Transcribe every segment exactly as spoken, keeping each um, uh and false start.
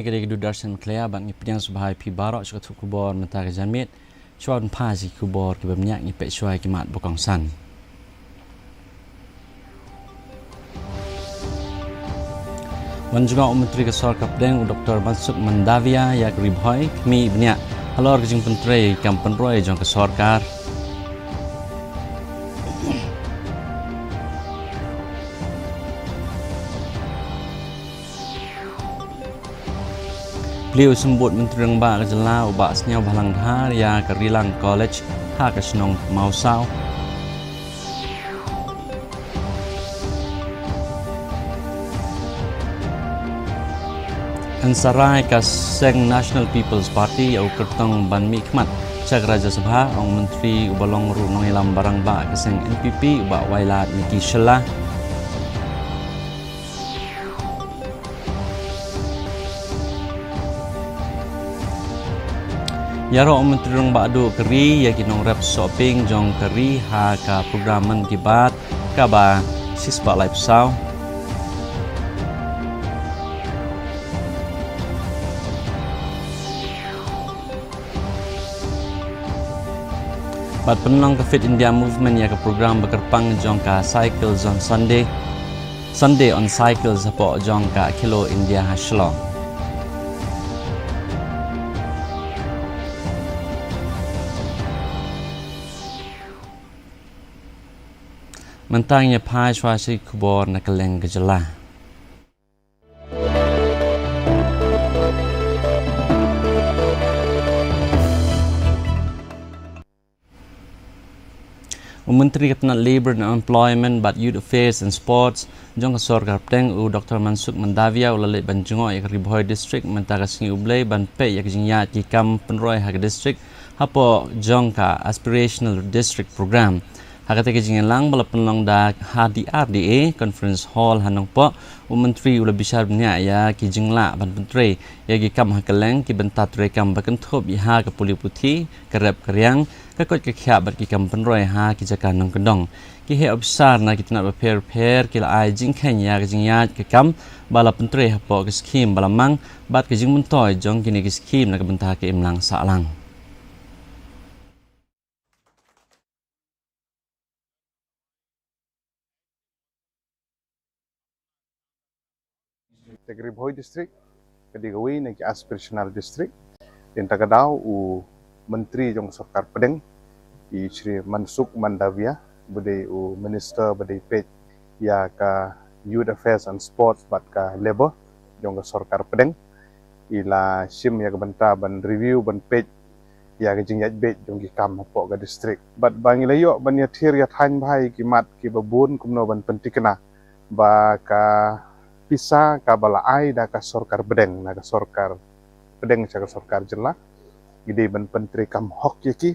Ka dei ka Doordarshan Meghalaya bad ngi pdiang sngewbha ïa phi baroh sha ka thuk khubor mynta ka janmiet. Shuwa ban phai sha ki khubor kiba bniah, ngi peit shuwa ïa ki mat ba kongsan. Ban jngoh u Myntri ka Sorkar Pdeng u Doktor Mansukh Mandaviya ïa ka Ri Bhoi, khmih bniah halor ka jingpyntrei ïa ki kam pynroi jong ka sorkar. Plie u Symbud Myntri Rangbah ka Jylla u Bah Sniawbhalang Dhar ïa ka Rilang College ha ka shnong Mawsaw. Yn sa rai ka seng National People's Party ïa u kyrtong ban mihkhmat sha ka Rajya Sabha, ong u Myntri uba long ruh nongïalam ba rangbah ka seng N P P u Bah Wailadmiki Shylla. Ïaroh u Myntri Rangbah Duh ka ri ïa ki nongrep sohpieng jong ka ri ha ka program Mann Ki Baat kaba shispah laiphew saw. Bad pynlong ka Fit India Movement ïa ka program ba kyrpang jong ka Cycles on Sunday, Sunday on Cycles hapoh jong ka Khelo India ha Shillong. Mynta ngin ïa phai shuwa sha ki khubor na kylleng ka jylla. U Myntri ka tnat Labour and Employment bad Youth Affairs and Sports jong ka Sorkar Pdeng u Doktor Mansukh Mandaviya u la leit ban jngoh ïa ka Ri Bhoi District mynta ka sngi U Blei ban peit ïa ka jingïaid ki kam pynroi ha ka district hapoh jong ka Aspirational District Programme. Ha katei ka jingïalang ba la pynlong da ha D R D A Conference Hall ha Nongpoh, u Myntri u la bishar bniah ïa ki jinglah ban pyntrei ïa ki kam ha kylleng, ki bynta treikam ba kynthup ïa ha ka pule puthi, ka rep ka riang, ka koit ka khiah bad ki kam pynroi ha ki jaka nongkyndong. Ki heh ophisar na ki tnat bapher bapher ki la ai jingkheiñ ïa ka jingïaid ka kam ba la pyntrei hapoh ka skhim ba la mang bad ka jingmyntoi jong kine ki skhim na ka bynta ka imlang sahlang. Te ka Ri Bhoi District ka dei kawei na ki aspirational district. Te mynta ka daw u Myntri jong ka Sorkar Pdeng, i Shri Mansukh Mandaviya, ba dei u Minister ba dei peit ïa ka Youth Affairs and Sports bad ka Labour jong ka Sorkar Pdeng, i la shim ïa ka bynta ban review, ban peit ïa ka jingïaid beit jong ki kam hapoh ka district. Bad ba ngi la ïoh ban ïathir ïathaiñ bha ïa ki mat kiba bun kumno ban pynthikna ba ka pisa kaba la ai da ka Sorkar Pdeng na ka Sorkar Pdeng sha ka Sorkar Jylla, ngi dei ban pyntreikam hok ïa ki.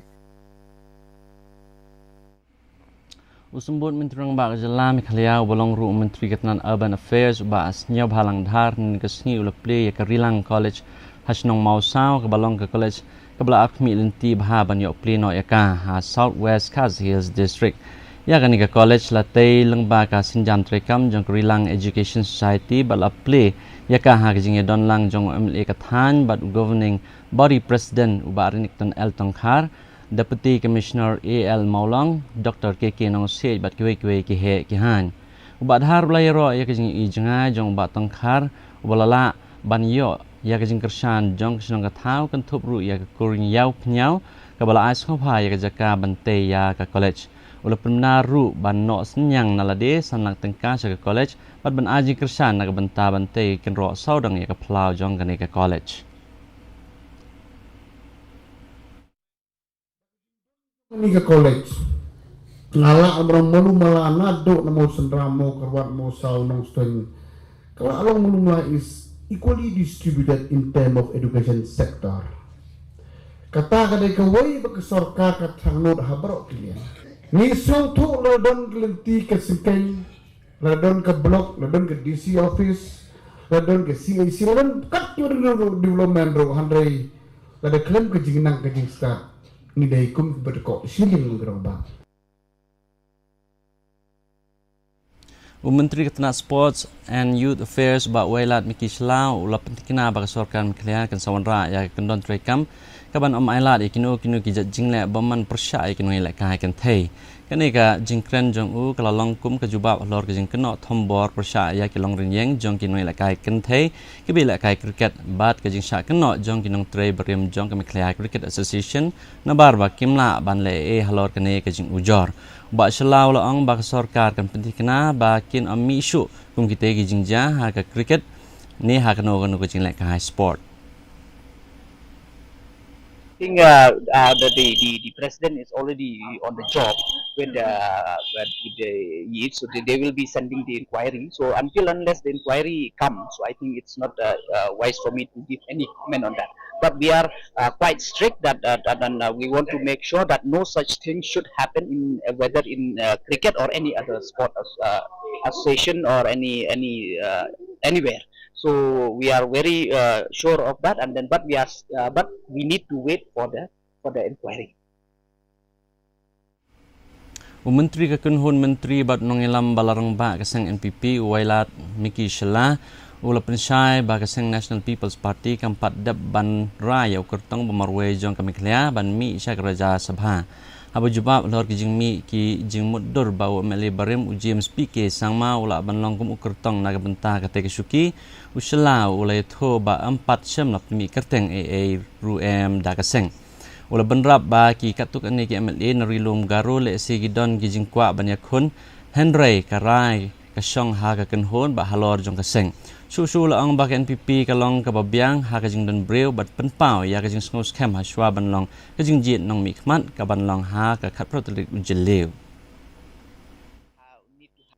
U Symbud Myntri Rangbah ka Jylla Meghalaya uba long ruh u Myntri ka tnat Urban Affairs u Bah Sniawbhalang Dhar hynne ka sngi u la plie ïa ka Rilang College ha shnong Mawsaw, kaba long ka college kaba la ap khmih lynti bha ban ïoh plie noh ïa ka ha South West Khasi Hills District. Ïa kane ka college la tei lyngba ka sienjam treikam jong ka Rilang Education Society bad la plie ïa ka ha ka jingïadon lang jong u M L A ka thaiñ bad u Governing Body President u Bah Renikton L Tongkhar, Deputy Commissioner A L Mawlong, Doktor K K Nongsiej bad kiwei kiwei ki heh ki haiñ. U Bah Dhar u la ïaroh ïa ka jingïohi jngai jong u Bah Tongkhar uba la lah ban ïoh ïa ka jingkyrshan jong ka shnong ka thaw, kynthup ruh ïa ka kur ïaw pynïaw kaba la ai sngewbha ïa ka jaka ban tei ïa ka college. U la pynbna ruh ban noh synñiang na lade san lak tyngka sha ka college bad ban ai jingkyrshan na ka bynta ban tei kynroh sawdong ïa ka phyllaw jong kane ka college. Kane ka college, nga lah ban ong, malu mala naduh na Mawsynram, Mawkyrwat, Mawsaw, Nongstoiñ, ka la long malu mala is equally distributed in term of education sector. Kata ka dei kawei ba ka sorkar ka thrang nud ha baroh ki liang. Ngi sngewthuh la don ka lynti ka syngkeiñ, la don ka block, la don ka D C office, la don ka C I C, la don katto katne development ruh, hynrei lada khlem ka jingnang ka jingstad, ngi dei kum kiba dkoh shiliang nongkyndong ba. U Myntri ka tnat Sports and Youth Affairs, Bah Wailadmiki Shylla, u la pyntikna ba ka sorkar Meghalaya kan sa wanrah ïa ka kyndon treikam kaban ym ailad ïa kino kino ki jait jingleh bymman pyrshah ïa ki nongïalehkai kynthei. Kane ka jingkren jong u ka la long kum ka jubab halor ka jingkynnoh thombor pyrshah ïa ki longrynieng jong ki nongïalehkai kynthei kiba ïalehkai cricket bad ka jingshah kynnoh jong ki nongtrei barim jong ka Meghalaya Cricket Association, nabar ba kim lah ban leh ei ei halor kane ka jingujor. Bah Shylla u la ong ba ka sorkar kan pyntikna ba kin ym mih shuh kum kitei ki jingjia ha ka cricket ne ha kano kano ka jinglehkai sport. I think uh, uh, the, the, the, the president is already on the job with, uh, with, with the youth, so they, they will be sending the inquiry. So until unless the inquiry comes, so I think it's not uh, uh, wise for me to give any comment on that. But we are uh, quite strict that, uh, that and, uh, we want to make sure that no such thing should happen in uh, whether in uh, cricket or any other sport as, uh, association or any any uh, anywhere. So we are very uh, sure of that, and then but we are uh, but we need to wait for the for the inquiry. U Myntri ka kynhun Myntri bad nongïalam ba la rangbah ka seng N P P, u Wailadmiki Shylla, u la pynshai ba ka seng National People's Party kam pat dep ban rai ïa u kyrtong ba marwei jong ka Meghalaya ban mih sha ka Rajya Sabha. Haba jubab halor ki jingmih ki jingmutdur ba u M L A barim u James P K Sangma u lah ban long kum u kyrtong na ka bynta katei ka shuki, u Shylla u la ïathuh ba ym pat shym la pynmih kyrteng ei ei ruh em da ka seng. U la bynrap ba ki katto katne ki M L A na Ri Lum Garo lehse ki don ki jingkwah ban ïakhun, hynrei ka rai ka shong ha ka kynhun bad halor jong ka seng. Shuh shuh u la ong ba ka N P P ka long kaba biang ha ka jingdon briew bad pynpaw ïa ka jingsngewskhem ha shuwa ban long ka jingjied nongmihkhmat kaban long ha ka khatphra tarik u Jylliew.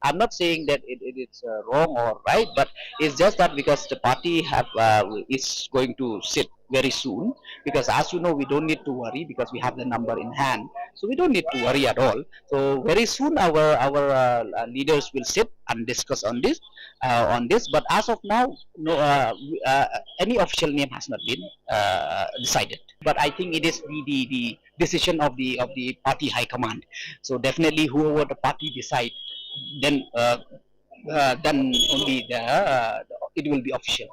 I'm not saying that it, it is uh, wrong or right, but it's just that because the party have uh, is going to sit very soon, because as you know, we don't need to worry because we have the number in hand, so we don't need to worry at all. So very soon, our our uh, uh, leaders will sit and discuss on this, uh, on this. But as of now, no, uh, we- uh, any official name has not been uh, decided. But I think it is the, the the decision of the of the party high command. So definitely, whoever the party decide, then uh, uh, then only the uh, it will be official.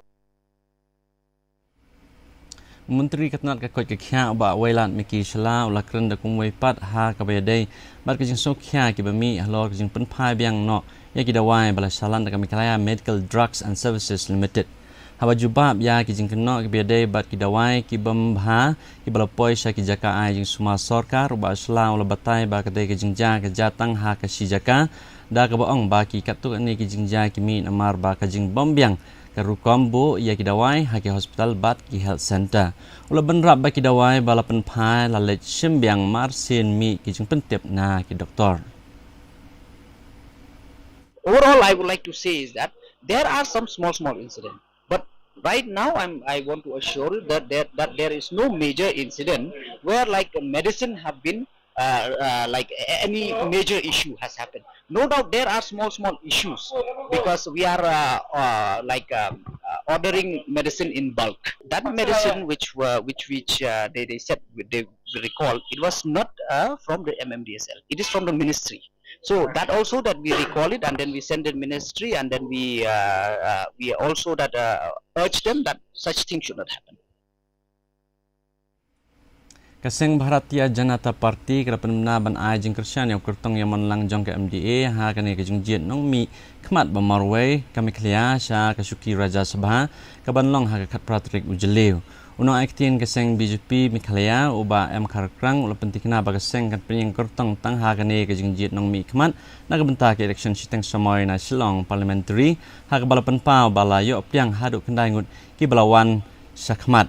Myntri ka tnat ka koit ka khiah, Bah Wailadmiki Shylla, u la kren da kumwei pat ha kaba ïadei bad ka jingsngewkhia kiba mih halor ka jingpynphai biang noh ïa ki dawai ba la shalan da ka Meghalaya Medical Drugs and Services Limited. Haba jubab ïa ki jingkynnoh kiba ïadei bad ki dawai ki bym bha kiba la poi sha ki jaka ai jingsumar sorkar, u Bah Shylla u la batai ba katei ka jingjia ka jia tang ha ka shi jaka, da kaba ong ba ki katto katne ki jingjia ki mih namar ba ka jingbym biang ka rukom buh ïa ki dawai ha ki hospital bad ki health centre. U la bynrap ba ki dawai ba la pynphai la leit shim biang marsien mih ki jingpyntip na ki doktor. Overall, I would like to say is that there are some small, small incidents. But right now, I'm, I want to assure you that there, that there is no major incident where, like, medicine have been, uh, uh, like, a- any major issue has happened. No doubt, there are small, small issues because we are, uh, uh, like, um, uh, ordering medicine in bulk. That medicine which were, which, which uh, they, they said they recall, it was not uh, from the M M D S L. It is from the ministry. So that also that we recall it and then we send it ministry and then we uh, uh, we also that uh, urge them that such things should not happen. Ka seng Bharatiya Janata Party ka la pynbna ban ai jingkyrshan ïa u kyrtong ïaman lang jong ka M D A ha kane ka jingjied nongmihkhmat ba marwei ka Meghalaya sha ka shuki Rajya Sabha kaban long ha ka khatphra tarik u Jylliew. U nongai ktien ka seng B J P Meghalaya, u Bah M Kharkrang, u la pyntikna ba ka seng kan pynïeng kyrtong tang ha kane ka jingjied nongmihkhmat na ka bynta ka election shiteng samoi na Shillong Parliamentary, ha kaba la pynpaw ba la ïoh pdiang haduh khyndai ngut kiba la wan shakhmat.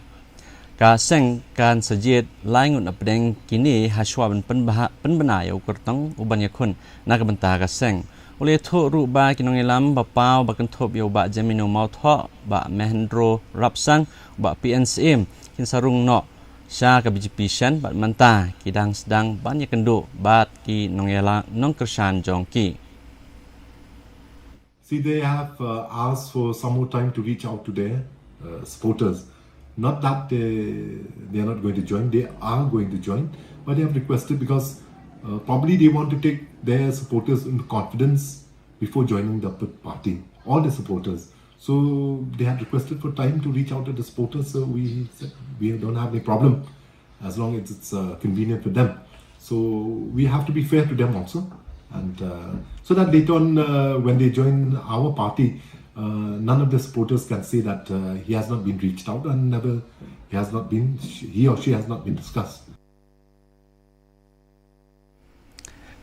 Ka seng kan sa jied lai ngut na pdeng kine ha shuwa ban pynbha- pynbna ïa u kyrtong u ban ïakhun na ka bynta ka seng. U la ïathuh ruh ba ki nongïalam ba paw ba kynthup ïa u Bah Jamino Mawthoh, Bah Mahendro Rapsang, Bah P N Syiem kin sa rung noh sha ka B J P shen bad mynta ki dang sdang ban ïakynduh bad ki nongïalam nongkyrshan jong ki. See, they have uh, asked for some more time to reach out to their uh, supporters. Not that they, they are not going to join, they are going to join, but they have requested because uh, probably they want to take their supporters in confidence before joining the p- party, all the supporters. So they had requested for time to reach out to the supporters. So we said we don't have any problem as long as it's uh, convenient for them. So we have to be fair to them also, and uh, so that later on uh, when they join our party, uh, none of the supporters can say that uh, he has not been reached out and never he has not been he or she has not been discussed.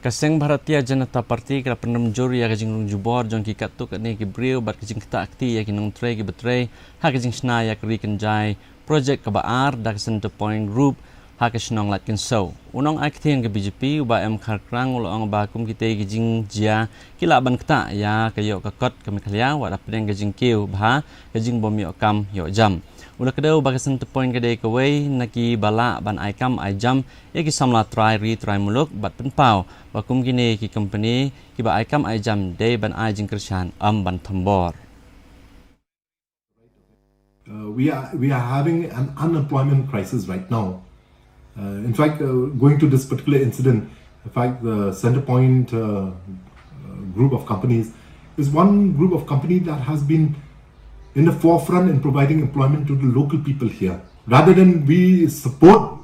Ka seng Bharatiya Janata Party ka la pynrem jur ïa ka jingrung jubor jong ki katto katne ki briew bad ka jingktah kti ïa ki nongtrei ki batrei ha ka jingshna ïa ka ri kynjai project kaba ar da ka Centrepoint Group ha ka shnong Laitkynshew. U nongai ktien ka B J P u Bah M Kharkrang u la ong ba kum kitei ki jingjia ki lah ban ktah ïa ka ïoh ka kot ka Meghalaya wat hapdeng ka jingkiew bha ka jingbym ïoh kam ïoh jam. U la kdew ba ka Centrepoint ka dei kawei na ki ba lah ban ai kam ai jam ïa ki samla trai ri trai muluk bad pynpaw ba kum kine ki company kiba ai kam ai jam dei ban ai jingkyrshan, ym ban thombor. Uh, we are we are having an unemployment crisis right now. Uh, in fact, uh, going to this particular incident, in fact, the Centrepoint uh, uh, group of companies is one group of company that has been in the forefront in providing employment to the local people here. Rather than we support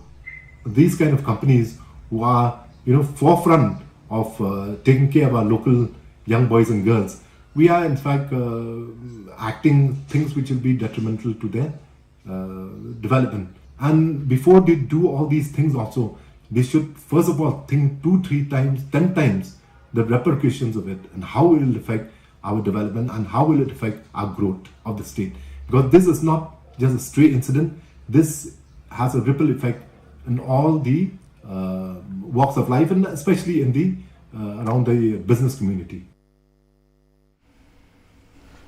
these kind of companies who are, you know, forefront of uh, taking care of our local young boys and girls, we are in fact uh, acting things which will be detrimental to their uh, development. And before they do all these things, also, they should first of all think two, three times, ten times the repercussions of it and how it will affect our development and how will it affect our growth of the state. Because this is not just a stray incident, this has a ripple effect in all the uh, walks of life and especially in the uh, around the business community.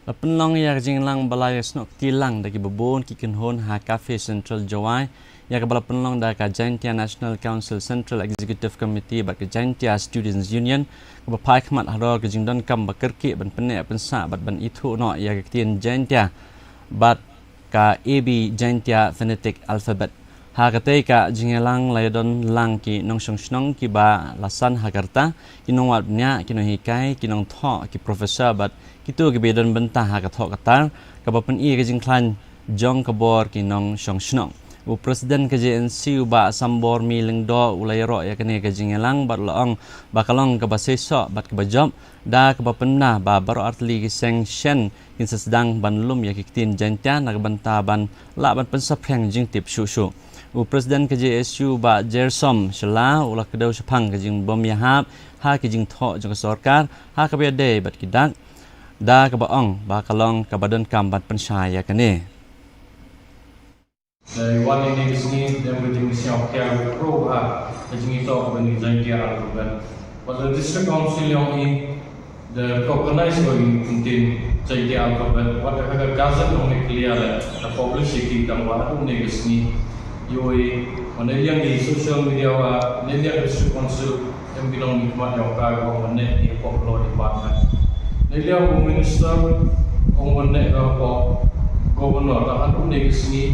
La pynlong ïa ka jingïalang ba la ïasnoh kti lang da kiba bun ki kynhun ha Cafe Central Jowai, ïa kaba la pynlong da ka Jaintia National Council Central Executive Committee bad ka Jaintia Students Union, kaba phai khmat halor ka jingdonkam ba kyrkieh ban pynneh pynsah bad ban ithuh noh ïa ka ktien Jaintia bad ka A B Jaintia Phonetic Alphabet. Ha katei ka jingïalang la ïadon lang ki nongshong shnong kiba la san ha ka rta, ki nongwad bniah, ki nonghikai, ki nongthoh, ki professor bad kito kiba ïadon bynta ha ka thoh ka tar, kaba pyni ka jingkhlaiñ jong ka bor ki nongshong shnong. U President ka J N C u Bah Sambor Mi Lyngdoh u la ïaroh ïa kane ka jingïalang bad u la ong ba ka long kaba seisoh bad kaba jop, da kaba pynbna ba baroh artylli ki seng shen kin sa sdang ban lum ïa ki ktien Jaintia na ka bynta ban lah ban pynsaphriang jingtip shuh shuh. U President ka J S U Bah Jersom Shylla u la kdew shaphang ka jingbym ïahap ha ki jingthoh jong ka sorkar ha kaba ïadei bad ki dak, da kaba ong ba ka long kaba donkam ban pynshai ïa kane. Dei wan ine ka sngi dem ka jingsngew khia u pro ha ka jingitoh ka bani Jaintia alphabet. Wat la District Council yong i da recognize ko i ktien Jaintia alphabet. Wat da ka gazette yong Meghalaya le da publish ki tang wa haduh ne ka sngi. Yoi, wan ne liang i social media wa ne liang District Council Em ki nongmihkhmat ïa ka ka ong mynne ki pop law department. Neiliang u minister ong mynne ka pop governor ta hanu ne ki sngi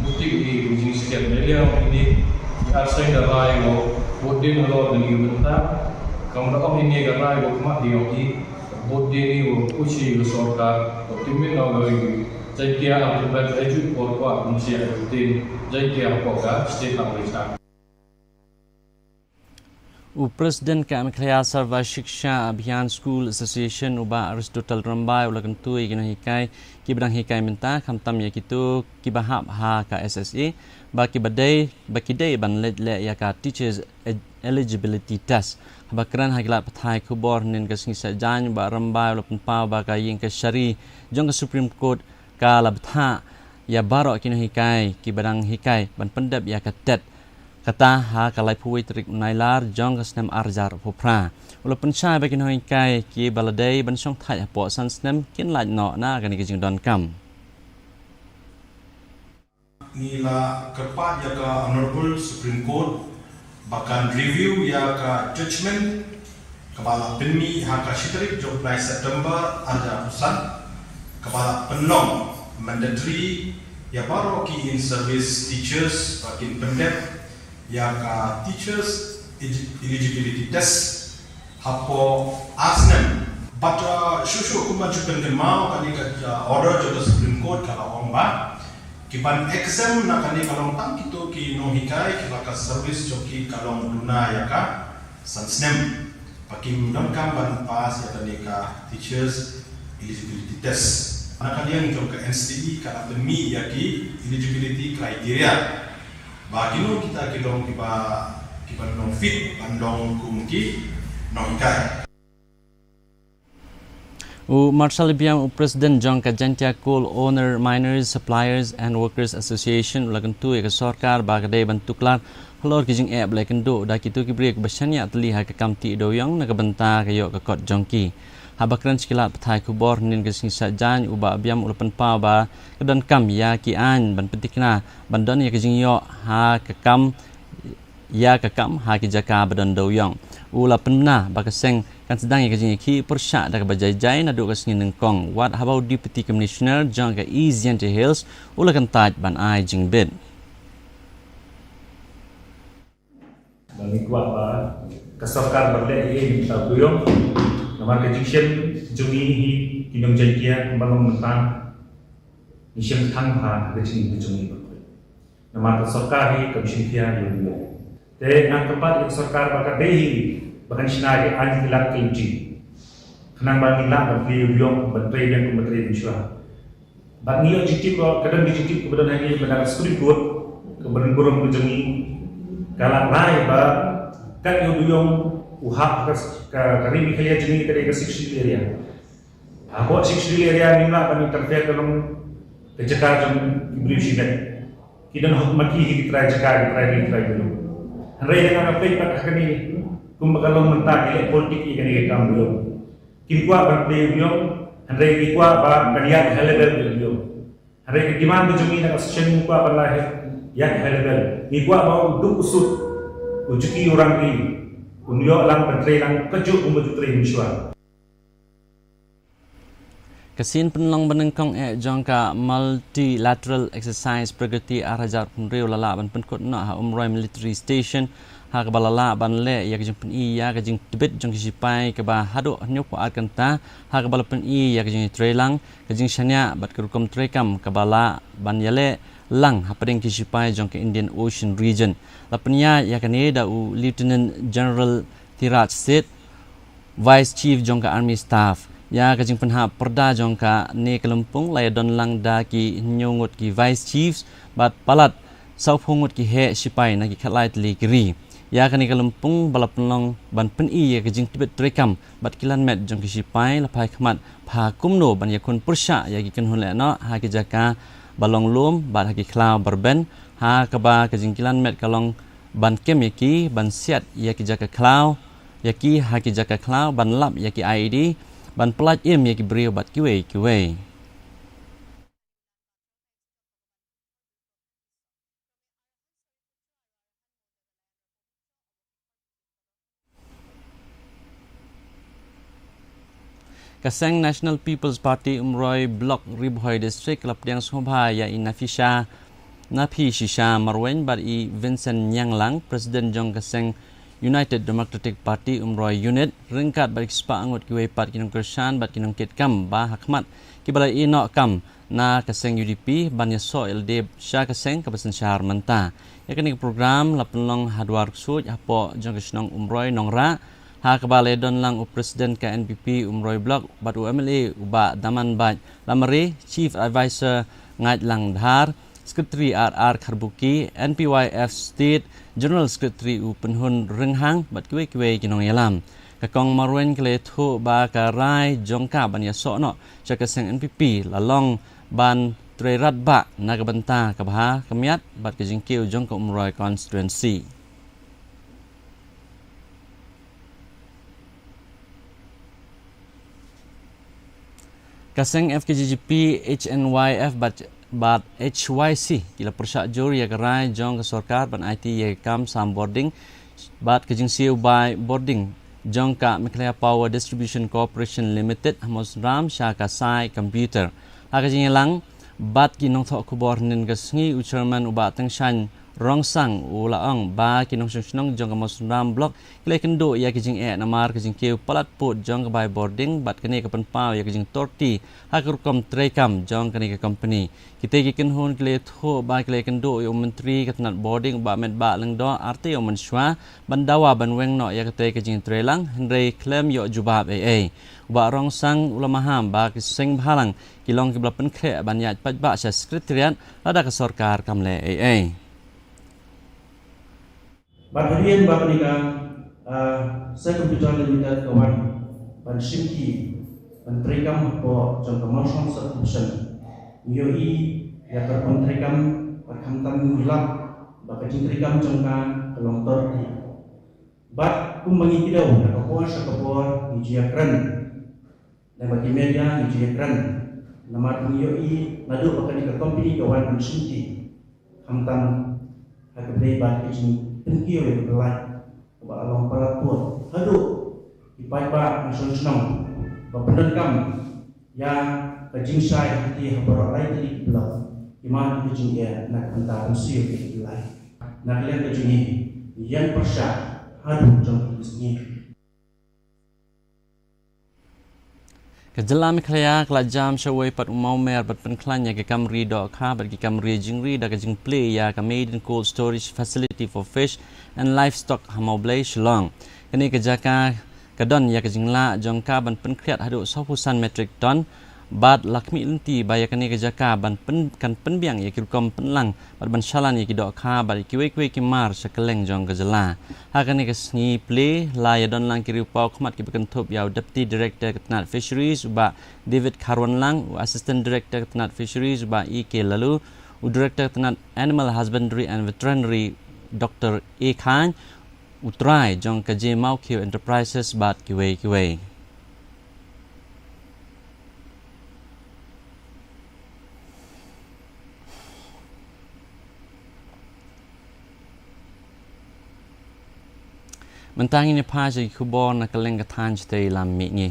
butik ki jingsiat neiliang ini ki arsai da rai wo bot din halor ni mynta. Kam da ong ini ka rai wo khmat di ong i bot din i wo kushi wo sorkar wo timin ong ri. Jaikia ang tubat aju por kwa kunsia rutin jaikia ko ka state ang ri. U President ka Meghalaya Sarva Shiksha Abhiyan School Association u Bah Aristotle Rymbai u la kyntu ïa ki nonghikai kiba dang hikai mynta khamtam ïa kito kiba hap ha ka S S A ba kiba dei ba ki dei ban leit leh ïa ka Teachers Eligibility Test. Haba kren ha ki lad pathai khubor hynnin ka sngi Saitjaiñ u Bah Rymbai u la pynpaw ba ka ïing kashari jong ka Supreme Court ka la bthah ïa baroh ki nonghikai kiba dang hikai ban pyndep ïa ka TET. Kata ha ka laiphew wei tarik Nailar jong ka snem arhajar arphew phra. U la pynshai ba ki nonghikai kiba la dei ban shongthait hapoh san snem kin lait noh na kane ka jingdonkam. Ngi la kyrpad ïa ka Honorable Supreme Court ba kan review ïa ka judgment kaba la pynmih ha ka shi tarik jong u bnai September arhajar arphew san kaba la pynlong mandatory ïa baroh ki in service teachers ba kin pyndep ïa ka teachers eligibility test hapoh ar snem But uh, shuh shuh kumba ju pynkynmaw, kane ka uh, order jong ka Supreme Court ka la ong ba ki ban exempt na kane ka long tang kito ki nonghikai kiba ka service jong ki ka long duna ïa ka san snem. Ba kim donkam ban pass ïa kane ka teachers eligibility test. Na ka liang jong ka N C T E ka la pynmih ïa ki eligibility criteria ba kino kita ki long kiba, kiba long fit ban long kum ki nonghikai. U Marshal Biam, u President jong ka Jaintia Coal Owner, Miners, Suppliers and Workers Association, u la kyntu ïa ka sorkar ba ka dei ban tuklar halor ki jingeh ba la ïakynduh da kito ki briew kiba shaniah tylli ha ka kam tih dewiong na ka bynta ka ïoh ka kot jong ki. Haba kren sha ki lad pathai khubor hynnin ka sngi Saitjaiñ, u Bah Biam u la pynpaw ba ka donkam ïa ki aiñ ban pynthikna ban don ïa ka jingïoh ha ka kam ïa ka kam ha ki jaka ba don dewiong. U la pynbna ba ka seng kan sdang ïa ka jingïakhih pyrshah da kaba jai jai naduh ka sngi nyngkong, wat haba u Deputy Commissioner jong ka East Jaintia Hills u la kyntait ban ai jingbit. Ba ngi kwah ba ka sorkar ba leh ïa ngi ta dewiong. Namar ka jingshem jong ngi hi ki nong Jaintia kumba long mynta, ngi shem tang ha ka jingim ka jong ngi ba. Namar ka sorkar hi kam shim khia ïa u. Te nga kyrpad ïa ka sorkar ba ka dei hi ba kan shna ïa ki aiñ ki lad ki lynti. Khnang ba ngin lah ban plie ïa u dewiong ban trei biang kum ba trei mynshuwa. Bad ngi ïoh jingtip ba ka don ka jingtip kaba don ha ngi ba na ka Supreme Court kaba don burom ka jong ngi ka la rai ba kat ïa u dewiong u hap ka, ka, ka ri Meghalaya jong ngi ka dei ka Sixth Schedule area. Hapoh Sixth Schedule area ngim lah ban interfere ka long ka jaka jong ki briew shimet. Ki don hok ma ki hi ki trai jaka, ki trai ri, ki trai biang. Hynrei dang nga peit pat ha kane kumba ka long mynta ki leh politik ïa kane ka kam biang. Kim kwah ban plie biang, hynrei ki kwah ba kan ïaid ha level biang. Hynrei ka demand ka jong ngi na ka session ngi kwah ban la ïaid ha level. Ngi kwah ba u duk u sut u juki u rangki un ïoh lang ban trei lang kajuh kumba ju trei mynshuwa. Ka sien pynlong ba nyngkong eh jong ka Multilateral Exercise Pragati ar hajar arphew hynriew la lah ban pynkut noh ha Umroi Military Station, ha kaba la lah ban leh ïa ka jingpyni ïa ka jingtbit jong ki shipai kaba haduh hynñiewphew ar kynta, ha kaba la pyni ïa ka jingïatreilang, ka jingshaniah bad ka rukom treikam kaba lah ban ïaleh lang hapdeng ki shipai jong ka Indian Ocean Region. La pynïaid ïa kane da u Lieutenant General Tiraj Seth, Vice Chief jong ka Army Staff. Ïa ka jingpynhap pyrda jong kane ka lympung la ïadon lang da ki hynñiew ngut ki Vice Chiefs bad palat sawphew ngut ki heh shipai na ki khatlai tylli ki ri. Ïa kane ka lympung ba la pynlong ban pyni ïa ka jingtbit treikam bad ki lanmet jong ki shipai, la phai khmat ba kumno ban ïakhun pyrshah ïa ki kynhun lehnoh ha ki jaka ba long lum bad ha ki khlaw ba rben, ha kaba ka jingkylliang met ka long ban kem ïa ki, ban siat ïa ki jaka khlaw ïa ki ha ki jaka khlaw, ban lap ïa ki I E D, ban pyllait im ïa ki briew bad kiwei kiwei. Ka seng National People's Party Umroi Block Ri Bhoi District ka la pdiang sngewbha ïa i Nafisha, Naphi Shisha Marwein bad i Vincent Nyanglang, President jong ka seng United Democratic Party Umroi Unit, ryngkat bad ki spah ngut kiwei pat ki nongkyrshan bad ki nongkitkam ba ha khmat kiba la ïehnoh kam na ka seng U D P ban ïasoh ïalade sha ka seng kaba synshar mynta. Ïa kane ka program la pynlong ha Dwar Ksuid hapoh jong ka shnong Umroi Nongrah, ha kaba la ïadon lang u President ka N P P Umroi Block bad u M L A u Bah Damanbait Lamare, Chief Advisor Ngaitlang Dhar, Secretary R R Kharbuki, N P Y F State General Secretary u Pynhun Rynghang bad kiwei kiwei ki nongïalam. Ka Kong Marwein ka la ïathuh ba ka rai jong ka ban ïasoh noh sha ka seng N P P la long ban trei radbah na ka bynta ka bha ka miat bad ka jingkiew jong ka Umroi constituency. Ka seng F K J G P, H N Y F bad, bad H Y C ki la pyrshah jur ïa ka rai jong ka sorkar ban aiti ïa ka kam sam bording bad ka jingsiew bai bording jong ka Meghalaya Power Distribution Corporation Limited ha Mawsynram sha ka Sai Computer. Ha ka jingïalang bad ki nongthoh khubor hynnin ka sngi, u Chairman u Bah Thengshan Rongsang u la ong ba ki nongshong shnong jong ka Mawsynram Block ki la ïakynduh ïa ki jingeh namar ka jingkiew palat pud jong ka bai bording bad kane ka pynpaw ïa ka jingtorti ha ka rukom treikam jong kane ka kompani. Kitei ki kynhun ki la ïathuh ba ki la ïakynduh ïa u Myntri ka tnat bording, Bah Metbah Lyngdoh, artylli mynshwa ban dawa ban weng noh ïa katei ka jingtreilang, hynrei khlem ïoh jubab ei ei. U Bah Rongsang u la maham ba ki seng bhalang ki long kiba la pynkhreh ban ïaid paidbah sha Secretariat lada ka sorkar kam leh ei ei. Bad hadien ba kane ka, ah, Sir Computer Limited ka wan ban shim ki ban treikam hapoh jong ka Mawshong Sub-Division, ngi ïohi ïa ka rukom treikam bad khamtam ngi lap ba ka jingtreikam jong ka ka long torti. Bad kumba ngi kdew na ka por sha ka por ngi ju ïakren. Lem bad ki media ngi ju ïakren namar ngi ïohi naduh ba kane ka kompani ka wan ban shim ki, khamtam ha ka dei bad ka jingpynkiew ïa ka pynlait kaba long palat pud haduh ki paidbah nongshong shnong ba pyndonkam ïa ka jingshai hangtei ha baroh lai tylli ki block ki mad ïa ka jingeh na ka bynta ban siew ïa ka pynlait. Na ka liang ka jong ngi, ngi ïeng pyrshah haduh jong ka sngi. Ka jylla Meghalaya ka la jam sha uwei pat u mawmer ban pynkhlaiñ ïa ki kam ri dohkha bad ki kam ri jingri da ka jingplie ïa ka Maiden Cold Storage Facility for Fish and Livestock ha Mawblei, Shillong. Kane ka jaka ka don ïa ka jinglah jong ka ban pynkhriat haduh sawphew san metric ton bad la khmih lynti ba ïa kane ka jaka ban pyn-, kan pynbiang ïa ki rukom pynlang bad ban shalan ïa ki dohkha bad ïa kiwei kiwei ki mar sha kylleng jong ka jylla. Ha kane ka sngi plie la ïadon lang ki riewpaw khmat kiba kynthup ïa u Deputy Director ka tnat Fisheries u Bah David Kharwanlang, u Assistant Director ka tnat Fisheries u Bah E K Laloo, u Director ka tnat Animal Husbandry and Veterinary Doctor A Khan, u trai jong ka J Mawkhiew Enterprises bad kiwei kiwei. Mynta ngin ïa phai sha ki khubor na kylleng ka thaiñ shatei lam mihngi.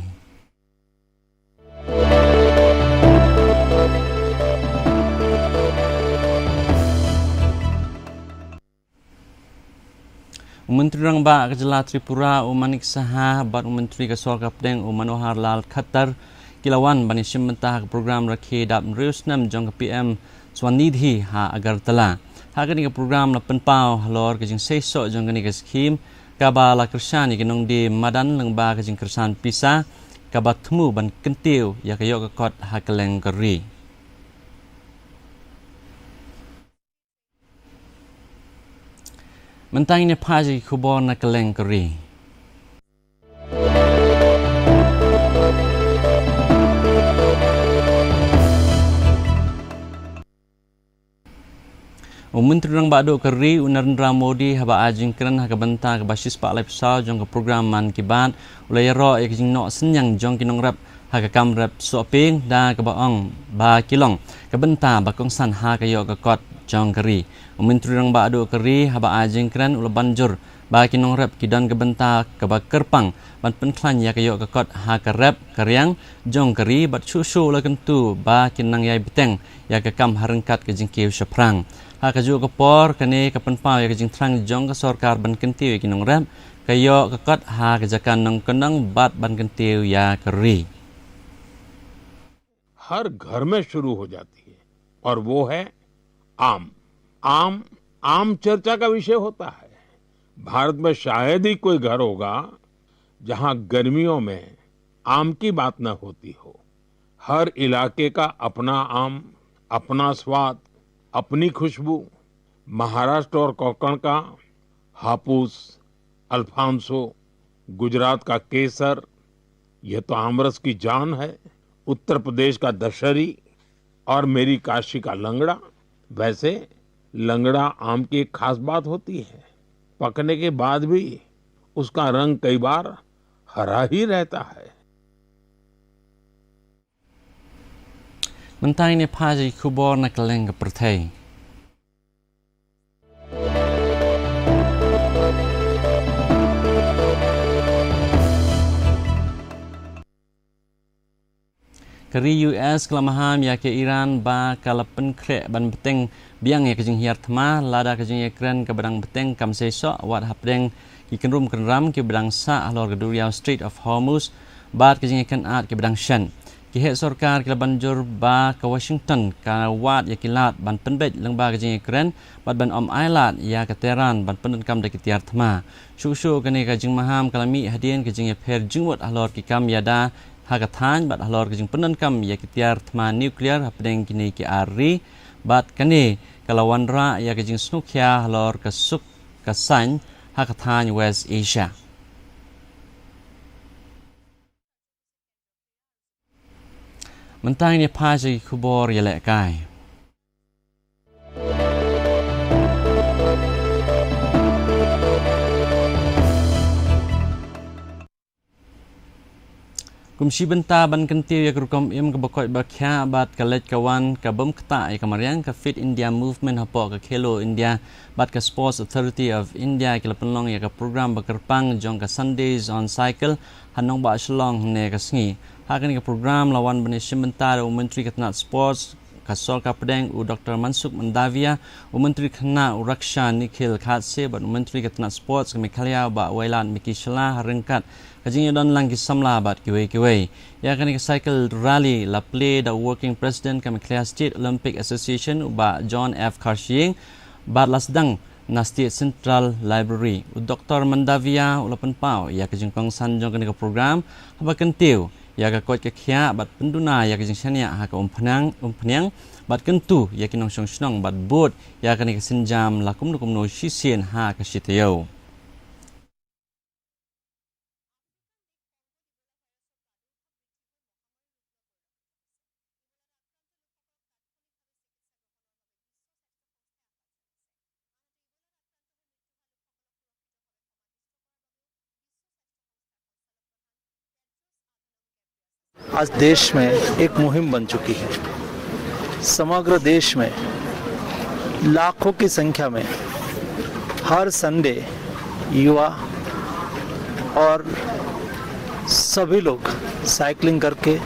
U Myntri Rangbah ka jylla Tripura, u Manik Saha, bad u Myntri ka sorkar pdeng, u Manohar Lal Khattar, ki la wan ban ïashim bynta ha ka program rakhe dap hynriew snem jong ka P M Swanidhi ha Agartala. Ha kane ka program la pynpaw halor ka jingseisoh jong kane ka skhim, kaba la kyrshan ïa ki nongdie madan lyngba ka jingkyrshan pisa, kaba thmu ban kyntiew ïa ka ïoh ka kot ha kylleng ka ri. Mynta ngin ïa phai sha ki khubor na kylleng ka ri. U Myntri Rangbah Duh ka ri, u Narendra Modi, haba ai jingkren ha ka bynta kaba shispah laiphew saw jong ka program Mann Ki Baat, u la ïaroh ïa ka jingnoh synñiang jong ki nongrep ha ka kam rep sohpieng da kaba ong ba ki long ka bynta ba kongsan ha ka ïoh ka kot jong ka ri. U Myntri Rangbah Duh ka ri haba ai jingkren u la ban jur ba ki nongrep ki don ka bynta kaba kyrpang ban pynkhlaiñ ïa ka ïoh ka kot ha ka rep ka riang jong ka ri bad shuh shuh u la kyntu ba kin nang ïai bteng ïa ka kam ha ryngkat ka jingkiew shaphrang. Ha kajuh ka por kane ka pynpaw ïa ka jingthrang jong ka sorkar ban kyntiew ïa ki nongrep ka ïoh ka kot ha ka jaka nongkyndong bad ban kyntiew ïa ka ri. हर घर में शुरू हो जाती है और वो है आम। आम, आम चर्चा का विषय होता है। भारत में शायद ही कोई घर होगा जहां गर्मियों में आम की बात न होती हो। हर इलाके का अपना आम, अपना स्वाद, अपनी खुशबू। महाराष्ट्र और कोंकण का हापूस, अल्फांसो, गुजरात का केसर, ये तो आमरस की जान है। उत्तर प्रदेश का दशहरी और मेरी काशी का लंगड़ा। वैसे लंगड़ा आम की एक खास बात होती है, पकने के बाद भी उसका रंग कई बार हरा ही रहता है। Mynta ngin ïa phai sha ki khubor na kylleng ka pyrthei. Ka ri U S ka la maham ïa ka Iran ba ka la pynkhreh ban bteng biang ïa ka jinghiar thma lada ka jingïakren kaba dang bteng kam seisoh wat hapdeng ki kynrum kynram kiba dang sah halor ka duriaw Strait of Hormuz bad ka jingïakynad kiba dang shen. Ki heh sorkar ki la ban jur ba ka Washington ka wad ïa ki lad ban pynbeit lyngba ka jingïakren bad ban ym ailad ïa ka Tehran ban pyndonkam da ki tiar thma. Shuh shuh kane ka jingmaham ka la mih hadien ka jingïapher jingmut halor ki kam ïada ha ka thaiñ bad halor ka jingpyndonkam ïa ki tiar thma nuclear hapdeng kine ki ar ri bad kane ka la wanrah ïa ka jingsngewkhia halor ka suk ka saiñ ha ka thaiñ West Asia. Mynta ngin ïa phai sha ki khubor ïalehkai. Kum shi bynta ban kyntiew ïa ka rukom im kaba koit ba khiah bad ka leit ka wan ka bym ktah ïa ka mariang, ka Fit India Movement hapoh ka Khelo India bad ka Sports Authority of India ki la pynlong ïa ka program ba kyrpang jong ka Sundays on Cycle ha nongbah Shillong hynne ka sngi. Ha kane ka program la wan ban ïashim bynta da u Myntri ka tnat Sports ka sorkar pdeng u Doctor Mansukh Mandaviya, u Myntri Khynnah u Raksha Nikhil Khadse bad u Myntri ka tnat Sports ka Meghalaya u Bah Wailadmiki Shylla ha ryngkat ka jingïadon lang ki samla bad kiwei kiwei. Ïa kane ka cycle rally la plie da u Working President ka Meghalaya State Olympic Association u Bah John F Kharshiing bad la sdang na State Central Library. U Doctor Mandaviya u la pynpaw ïa ka jingkongsan jong kane ka program haba kyntiew ïa ka koit ka khiah bad pynduna ïa ka jingshaniah ha ka umphniang, umphniang bad kyntu ïa ki nongshong shnong bad bud ïa kane ka sienjam la kumno kumno shisien ha ka shi taïew. आज देश में एक मुहिम बन चुकी है। समग्र देश में लाखों की संख्या में हर संडे युवा और सभी लोग साइकिलिंग करके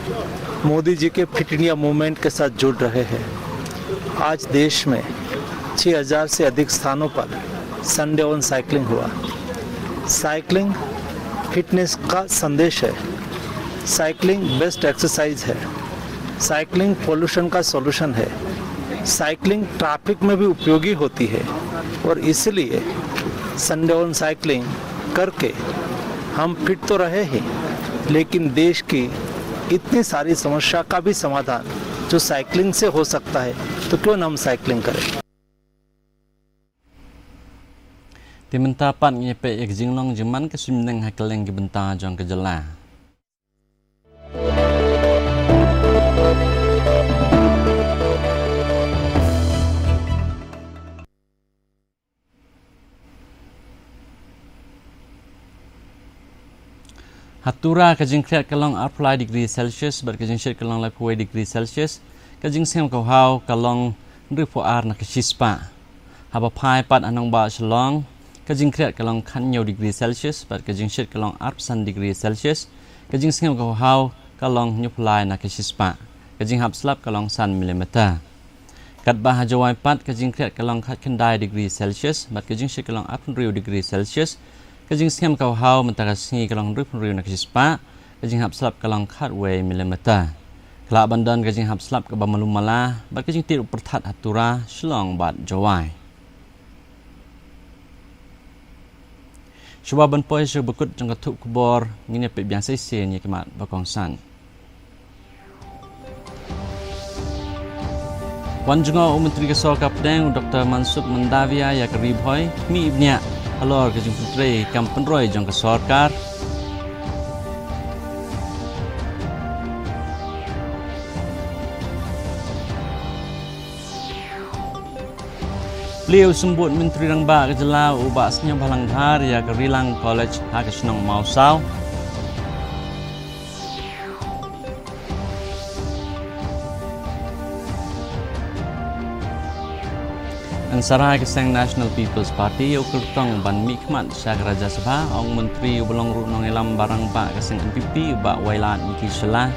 मोदी जी के फिट इंडिया मूवमेंट के साथ जुड़ रहे हैं। आज देश में छह हज़ार से अधिक स्थानों पर संडे ऑन साइकिलिंग हुआ। साइकिलिंग फिटनेस का संदेश है। साइकिलिंग बेस्ट एक्सरसाइज है। साइकिलिंग पोल्यूशन का सॉल्यूशन है। साइकिलिंग ट्रैफिक में भी उपयोगी होती है और इसलिए संडे ऑन साइकिलिंग करके हम फिट तो रहे ही, लेकिन देश की इतनी सारी समस्या का भी समाधान जो साइकिलिंग से हो सकता है, तो क्यों ना हम साइकिलिंग करें। Te mynta pat ngin ïa peit ïa ka jinglong jingman ka suiñbneng ha kylleng ki bynta jong ka jylla. Ha Tura ka jingkhriat ka long arphew lai degree Celsius bad ka jingshit ka long laiphew wei degree Celsius, ka jingsngem ka bhaw ka long hynriewphew ar na ka shispah. Haba phai pat ha nongbah Shillong, ka jingkhriat ka long khathynñiew degree Celsius bad ka jingshit ka long arphew san degree Celsius, ka jingsngem ka bhaw ka long hynñiewphew lai na ka shispah, ka jinghap slap ka long san millimeter. Katba ha Jowai pat ka jingkhriat ka long khatkhyndai degree Celsius bad ka jingshit ka long arphew hynriew degree Celsius, ka jingsngem ka bhaw mynta ka sngi ka long hynriewphew hynriew na ka shispah, ka jinghap slap ka long khatwei millimeter. Ka lah ban don ka jinghap slap kaba malu mala bad ka jingtied u pyrthat ha Tura, Shillong bad Jowai. Shuwa ban poi sha ba kut jong ka thup khubor, ngin ïa peit biang sa shisien ïa ki mat ba kongsan. Wan jngoh u Myntri ka Sorkar Pdeng u Doctor Mansukh Mandaviya ïa ka Ri Bhoi, khmih bniah halor ka jingpyntrei kam pynroi jong ka sorkar. Plie u Symbud Myntri Rangbah ka jylla u Bah Sniawbhalang Dhar ïa ka Rilang College ha ka shnong Mawsaw. Yn sarai ka seng National People's Party ïa u kyrtong ban mihkhmat sha ka Rajya Sabha, ong u Myntri uba long ruh nongïalam ba rangbah ka seng N P P u Bah Wailadmiki Shylla.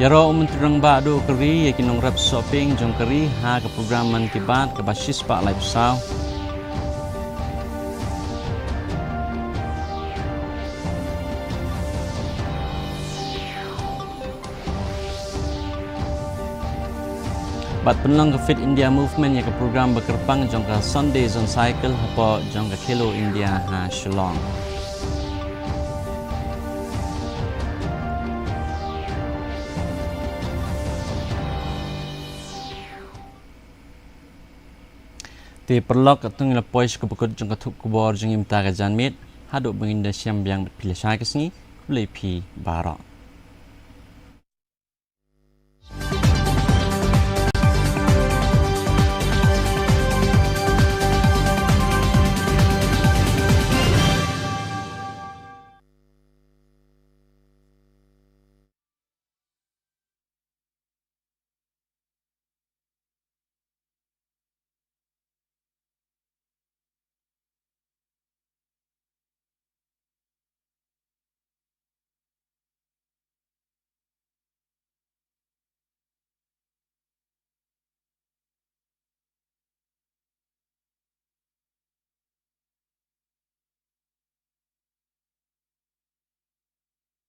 Ïaroh u Myntri Rangbah Duh ka ri ïa ki nongrep sohpieng jong ka ri ha ka program Mann Ki Baat kaba shispah laiphew saw. Bad pynlong ka Fit India Movement ïa ka program ba kyrpang jong ka Sunday Zone Cycle hapoh jong ka Khelo India ha Shillong. Te paralok, katno ngi la poi sha kaba kut jong ka thup khubor jong ngi mynta ka janmiet. Haduh ba ngin da shem biang bad phi lashai ka sngi, khublei phi baroh.